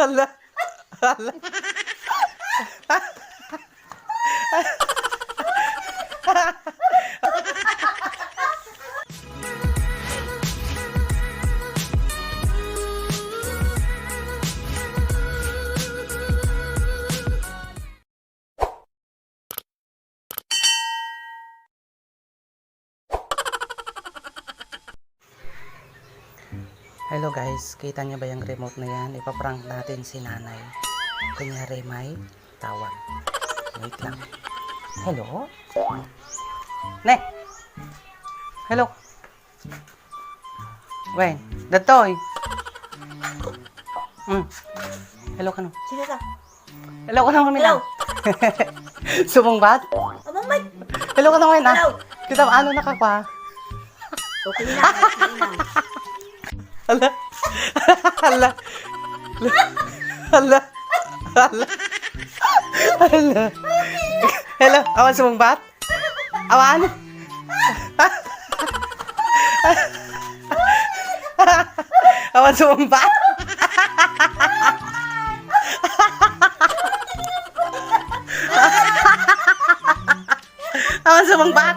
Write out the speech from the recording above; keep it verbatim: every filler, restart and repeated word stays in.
Hala. Hala. Hello guys, kita niyo ba yung remote na yan? Ipaprank natin si nanay. Kunyari may tawag. Wait lang. Hello? Ne! Hello? Wen, datoy. Mm. Hello kano. Sino ka? Hello kano kami Hello. Sumungbat? Amang Mike. Hello kano kami na. Hello. Kita ano nakakwa? Okay na. Okay na. Hala. Hala. Hala. Hala. Hala. Hello, awan sumungbat? Awan? Awan sumungbat? Awan sumungbat?